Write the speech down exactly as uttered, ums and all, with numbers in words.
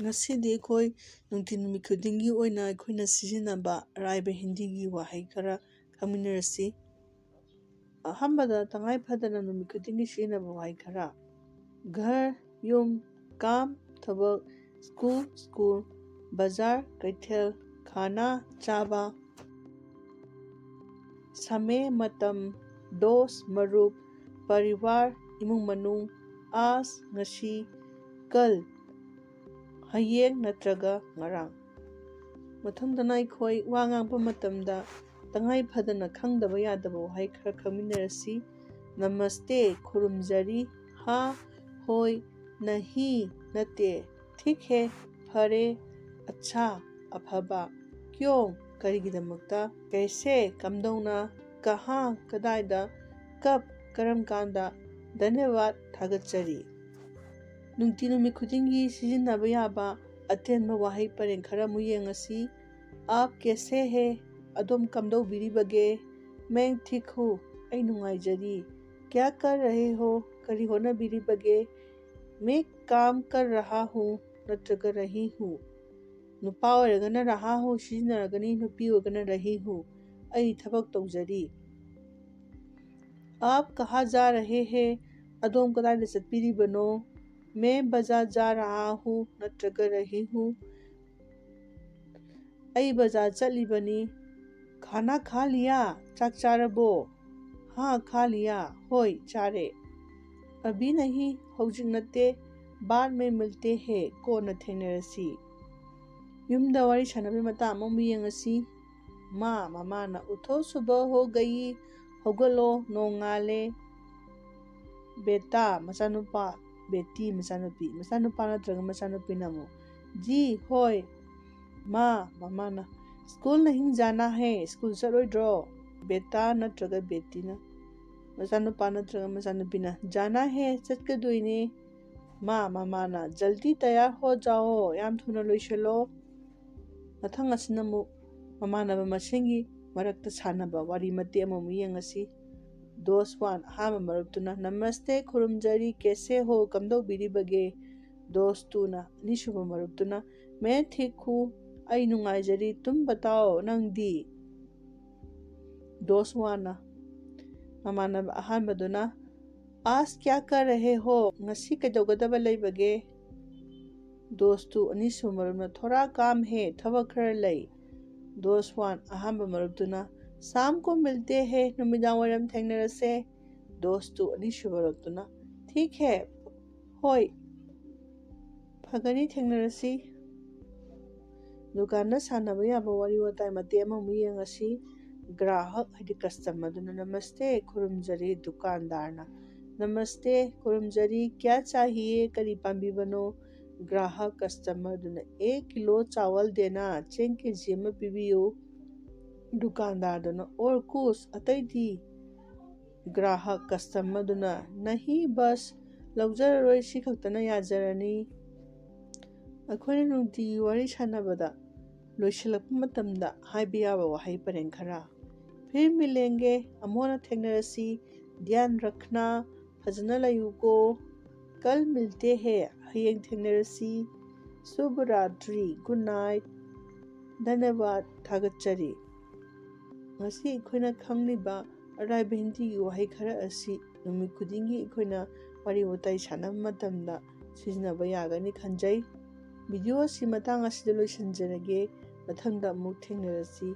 ꯉꯁꯤꯗꯤ ꯑꯩꯈꯣꯏ ꯅꯨꯡꯇꯤ ꯅꯨꯃꯤꯠ ꯈꯨꯗꯤꯡꯒꯤ ꯑꯣꯏꯅ ꯑꯩꯈꯣꯏꯅ ꯁꯤꯖꯤꯟꯅꯕ ꯑꯔꯥꯏꯕ ꯍꯤꯟꯗꯤꯒꯤ ꯋꯥꯍꯩ ꯈꯔ ꯈꯪꯃꯤꯟꯅꯔꯁꯤ꯫ ꯑꯍꯥꯟꯕꯗ, ꯇꯉꯥꯏ ꯐꯗꯅ ꯅꯨꯃꯤꯠ ꯈꯨꯗꯤꯡꯒꯤ ꯁꯤꯖꯤꯟꯅꯕ ꯋꯥꯍꯩ ꯈꯔ: ꯘꯔ, ꯌꯨꯝ, ꯀꯥꯝ, ꯊꯕꯛ, ꯁ꯭ꯀꯨꯜ, ꯁ꯭ꯀꯨꯜ, ꯕꯖꯥꯔ, ꯀꯩꯊꯦꯜ, ꯈꯥꯅꯥ, ꯆꯥꯕ, ꯁꯃꯦ, ꯃꯇꯝ, ꯗꯣꯁ, ꯃꯔꯨꯞ, ꯄꯔꯤꯕꯥꯔ, ꯏꯃꯨꯡ ꯃꯅꯨꯡ, ꯑꯥꯖ, ꯉꯁꯤ, ꯀꯜ, ꯍꯌꯦꯡ ꯅꯠꯇ꯭ꯔꯒ ꯉꯔꯥꯡ꯫ ꯃꯊꯪꯗꯅ ꯑꯩꯈꯣꯏ ꯋꯥ ꯉꯥꯡꯕ ꯃꯇꯝꯗ ꯇꯉꯥꯏ ꯐꯗꯅ ꯈꯪꯗꯕ ꯌꯥꯗꯕ ꯋꯥꯍꯩ ꯈꯔ ꯈꯪꯃꯤꯟꯅꯔꯁꯤ꯫ ꯅꯃꯁꯇꯦ, ꯈꯨꯔꯨꯝꯖꯔꯤ꯫ ꯍꯥ, ꯍꯣꯏ꯫ ꯅꯍꯤ, ꯅꯠꯇꯦ꯫ ꯊꯤꯛ ꯍꯦ, ꯐꯔꯦ꯫ ꯑꯠꯁꯥ, ꯑꯐꯕ꯫ ꯀ꯭ꯌꯣꯡ, ꯀꯔꯤꯒꯤꯗꯃꯛꯇ? ꯀꯩꯁꯦ, ꯀꯝꯗꯧꯅ? ꯀꯍꯥ, ꯀꯗꯥꯏꯗ? ꯀꯞ, ꯀꯔꯝ ꯀꯥꯟꯗ? ꯙꯟꯌꯕꯥꯗ, ꯊꯥꯒꯠꯆꯔꯤ꯫ ꯅꯨꯡꯇꯤ ꯅꯨꯃꯤꯠ ꯈꯨꯗꯤꯡꯒꯤ ꯁꯤꯖꯤꯟꯅꯕ ꯌꯥꯕ ꯑꯇꯦꯟꯕ ꯋꯥꯍꯩ ꯄꯔꯦꯡ ꯈꯔ ꯑꯃꯨꯛ ꯌꯦꯡꯉꯁꯤ꯫ ꯑꯥꯞ ꯀꯦꯁꯦ ꯍꯦ? ꯑꯗꯣꯝ ꯀꯝꯗꯧꯕꯤꯔꯤꯕꯒꯦ? ꯃꯦꯡ ꯊꯤꯛ ꯍꯨ, ꯑꯩ ꯅꯨꯡꯉꯥꯏꯖꯔꯤ꯫ ꯀ꯭ꯌꯥ ꯀꯔ ꯔꯍꯦ ꯍꯣ? ꯀꯔꯤ ꯍꯣꯠꯅꯕꯤꯔꯤꯕꯒꯦ? ꯃꯦ ꯀꯥꯝ ꯀꯔ ꯔꯍꯥ ꯍꯨ ꯅꯠꯇ꯭ꯔꯒ ꯔꯍꯤ ꯍꯨ꯫ ꯅꯨꯄꯥ ꯑꯣꯏꯔꯒꯅ ꯔꯍꯥ ꯍꯨ ꯁꯤꯖꯤꯟꯅꯔꯒꯅꯤ, ꯅꯨꯄꯤ ꯑꯣꯏꯔꯒꯅ ꯔꯍꯤ ꯍꯨ꯫ ꯑꯩ ꯊꯕꯛ ꯇꯧꯖꯔꯤ꯫ ꯑꯥꯞ ꯀꯍꯥ ꯖꯥ ꯔꯍꯦ ꯍꯦ? ꯑꯗꯣꯝ ꯀꯗꯥꯏꯗ ꯆꯠꯄꯤꯔꯤꯕꯅꯣ? ꯃꯦ ꯕꯖꯥꯔ ꯖꯥ ꯔꯍꯥ ꯍꯨ ꯅꯠꯇ꯭ꯔꯒ ꯔꯍꯤ ꯍꯨ꯫ ꯑꯩ ꯕꯖꯥꯔ ꯆꯠꯂꯤꯕꯅꯤ꯫ ꯈꯥꯅꯥ ꯈꯥ ꯂꯤꯌꯥ? ꯆꯥꯛ ꯆꯥꯔꯕꯣ? ꯍꯥ, ꯈꯥ ꯂꯤꯌꯥ꯫ ꯍꯣꯏ, ꯆꯥꯔꯦ꯫ ꯑꯕꯤ ꯅꯍꯤ, ꯍꯧꯖꯤꯛ ꯅꯠꯇꯦ꯫ ꯕꯥꯗ ꯃꯦ ꯃꯤꯜꯇꯦ ꯍꯦ, ꯀꯣꯟꯅ ꯊꯦꯡꯅꯔꯁꯤ꯫ ꯌꯨꯝꯗ ꯋꯥꯔꯤ ꯁꯥꯟꯅꯕꯒꯤ ꯃꯇꯥꯡ ꯑꯃꯃꯨꯛ ꯌꯦꯡꯉꯁꯤ꯫ ꯃꯥ, ꯃꯃꯥꯅ, ꯎꯊꯣ, ꯁꯨꯕ ꯍꯣ ꯒꯌꯤ, ꯍꯧꯒꯠꯂꯣ, ꯅꯣꯡꯉꯥꯜꯂꯦ꯫ ꯕꯦꯇꯥ, ꯃꯆꯥꯅꯨꯄꯥ꯫ ꯕꯦꯇꯤ, ꯃꯆꯥꯅꯨꯄꯤ꯫ ꯃꯆꯥꯅꯨꯄꯥ ꯅꯠꯇ꯭ꯔꯒ ꯃꯆꯥꯅꯨꯄꯤꯅ ꯑꯃꯨꯛ, ꯖꯤ, ꯍꯣꯏ꯫ ꯃꯥ, ꯃꯃꯥꯅ, ꯁ꯭ꯀꯨꯜ ꯅꯍꯤ ꯖꯥꯅꯥ ꯍꯦ? ꯁ꯭ꯀꯨꯜ ꯆꯠꯂꯣꯏꯗ꯭ꯔꯣ? ꯕꯦꯇꯥ ꯅꯠꯇ꯭ꯔꯒ ꯕꯦꯇꯤꯅ, ꯃꯆꯥꯅꯨꯄꯥ ꯅꯠꯇ꯭ꯔꯒ ꯃꯆꯥꯅꯨꯄꯤꯅ, ꯖꯥꯅꯥ ꯍꯦ, ꯆꯠꯀꯗꯣꯏꯅꯦ꯫ ꯃꯥ, ꯃꯃꯥꯅ, ꯖꯜꯗꯤ ꯇꯌꯥꯔ ꯍꯣ ꯖꯥꯑꯣ, ꯌꯥꯝ ꯊꯨꯅ ꯂꯣꯏꯁꯤꯜꯂꯣ꯫ ꯃꯊꯪ ꯑꯁꯤꯅ ꯑꯃꯨꯛ ꯃꯃꯥꯟꯅꯕ ꯃꯁꯦꯟꯒꯤ ꯃꯔꯛꯇ ꯁꯥꯟꯅꯕ ꯋꯥꯔꯤ ꯃꯇꯦꯛ ꯑꯃꯃꯨꯛ ꯌꯦꯡꯉꯁꯤ꯫ ꯗꯣꯁ ꯋꯥꯟ, ꯑꯍꯥꯟꯕ ꯃꯔꯨꯞꯇꯨꯅ, ꯅꯃꯁꯇꯦ, ꯈꯨꯔꯨꯝꯖꯔꯤ, ꯀꯦꯁꯦ ꯍꯣ, ꯀꯝꯗꯧꯕꯤꯔꯤꯕꯒꯦ? ꯗꯣꯁ ꯇꯨꯅ, ꯑꯅꯤꯁꯨꯕ ꯃꯔꯨꯞꯇꯨꯅ, "ꯃꯦ ꯊꯤꯛ ꯍꯨ, ꯑꯩ ꯅꯨꯡꯉꯥꯏꯖꯔꯤ, ꯇꯨꯝ ꯕꯇꯥꯑꯣ, ꯅꯪꯗꯤ?" ꯗꯣꯁ ꯋꯥꯟꯅ ꯃꯃꯥꯟꯅꯕ ꯑꯍꯥꯟꯕꯗꯨꯅ, "ꯑꯥꯖ ꯀꯌꯥ ꯀꯔ ꯔꯍꯦ ꯍꯣ, ꯉꯁꯤ ꯀꯩꯗꯧꯒꯗꯕ ꯂꯩꯕꯒꯦ?" ꯗꯣꯁ ꯇꯨ, ꯑꯅꯤꯁꯨꯕ ꯃꯔꯨꯞꯅ, "ꯊꯣꯔꯥ ꯀꯥꯝ ꯍꯦ, ꯊꯕꯛ ꯈꯔ ꯂꯩ꯫" ꯗꯣꯁ ꯋꯥꯟ, ꯑꯍꯥꯟꯕ ꯃꯔꯨꯞꯇꯨꯅ, "ꯁꯥꯝ ꯀꯣ ꯃꯤꯜꯇꯦ ꯍꯦ, ꯅꯨꯃꯤꯗꯥꯡ ꯋꯥꯏꯔꯝ ꯊꯦꯡꯅꯔꯁꯦ꯫" ꯗꯣꯁ ꯇꯨ, ꯑꯅꯤꯁꯨꯕ ꯃꯔꯨꯞꯇꯨꯅ, "ꯊꯤꯛ ꯍꯦ, ꯍꯣꯏ, ꯐꯒꯅꯤ, ꯊꯦꯡꯅꯔꯁꯤ꯫" ꯗꯨꯀꯥꯟꯗ ꯁꯥꯟꯅꯕ ꯌꯥꯕ ꯋꯥꯔꯤ ꯋꯥꯇꯥꯏ ꯃꯇꯦꯛ ꯑꯃꯃꯨꯛ ꯌꯦꯡꯉꯁꯤ꯫ ꯒ꯭ꯔꯥꯍꯛ ꯍꯥꯏꯗꯤ ꯀꯁꯇꯃꯔꯗꯨꯅ, "ꯅꯃꯁꯇꯦ, ꯈꯨꯔꯨꯝꯖꯔꯤ꯫" ꯗꯨꯀꯥꯟꯗꯥꯔꯅ, "ꯅꯃꯁꯇꯦ, ꯈꯨꯔꯨꯝꯖꯔꯤ, ꯀꯌꯥ ꯆꯥꯍꯤꯌꯦ, ꯀꯔꯤ ꯄꯥꯝꯕꯤꯕꯅꯣ?" ꯒ꯭ꯔꯥꯍꯛ ꯀꯁꯇꯃꯔꯗꯨꯅ, "ꯑꯦꯛ ꯀꯤꯂꯣ ꯆꯥꯋꯜ ꯗꯦꯅꯥ, ꯆꯦꯡ ꯀꯦ ꯖꯤ ꯑꯃ ꯄꯤꯕꯤꯌꯨ꯫" ꯗꯨꯀꯥꯟꯗꯥꯔꯗꯨꯅ, "ꯑꯣꯔ ꯀꯨꯁ, ꯑꯇꯩꯗꯤ?" ꯒ꯭ꯔꯥꯍꯛ ꯀꯁꯇꯃꯔꯗꯨꯅ, "ꯅꯍꯤ, ꯕꯁ, ꯂꯧꯖꯔꯔꯣꯏ, ꯁꯤ ꯈꯛꯇꯅ ꯌꯥꯖꯔꯅꯤ꯫" ꯑꯩꯈꯣꯏꯅ ꯅꯨꯡꯇꯤꯒꯤ ꯋꯥꯔꯤ ꯁꯥꯟꯅꯕꯗ ꯂꯣꯏꯁꯤꯜꯂꯛꯄ ꯃꯇꯝꯗ ꯍꯥꯏꯕ ꯌꯥꯕ ꯋꯥꯍꯩ ꯄꯔꯦꯡ ꯈꯔ꯫ "ꯐꯤꯔ ꯃꯤꯂꯦꯡꯒꯦ, ꯑꯃꯨꯛ ꯍꯟꯅ ꯊꯦꯡꯅꯔꯁꯤ꯫" "ꯙ꯭ꯌꯥꯟ ꯔꯈꯅꯥ, ꯐꯖꯅ ꯂꯩꯌꯨꯀꯣ꯫" "ꯀꯜ ꯃꯤꯜꯇꯦ ꯍꯦ, ꯍꯌꯦꯡ ꯊꯦꯡꯅꯔꯁꯤ꯫" "ꯁꯨꯚ ꯔꯥꯇ꯭ꯔꯤ, ꯒꯨꯗ ꯅꯥꯏꯠ꯫" "ꯙꯟꯌꯕꯥꯗ, ꯊꯥꯒꯠꯆꯔꯤ꯫" ꯉꯁꯤ ꯑꯩꯈꯣꯏꯅ ꯈꯪꯂꯤꯕ ꯑꯔꯥꯏꯕ ꯍꯤꯟꯗꯤꯒꯤ ꯋꯥꯍꯩ ꯈꯔ ꯑꯁꯤ ꯅꯨꯃꯤꯠ ꯈꯨꯗꯤꯡꯒꯤ ꯑꯩꯈꯣꯏꯅ ꯋꯥꯔꯤ ꯋꯥꯇꯥꯏ ꯁꯥꯟꯅꯕ ꯃꯇꯝꯗ ꯁꯤꯖꯤꯟꯅꯕ ꯌꯥꯒꯅꯤ ꯈꯟꯖꯩ꯫ ꯚꯤꯗꯤꯑꯣ ꯑꯁꯤ ꯃꯇꯥꯡ ꯑꯁꯤꯗ ꯂꯣꯏꯁꯤꯟꯖꯔꯒꯦ꯫ ꯃꯊꯪꯗ ꯑꯃꯨꯛ ꯊꯦꯡꯅꯔꯁꯤ꯫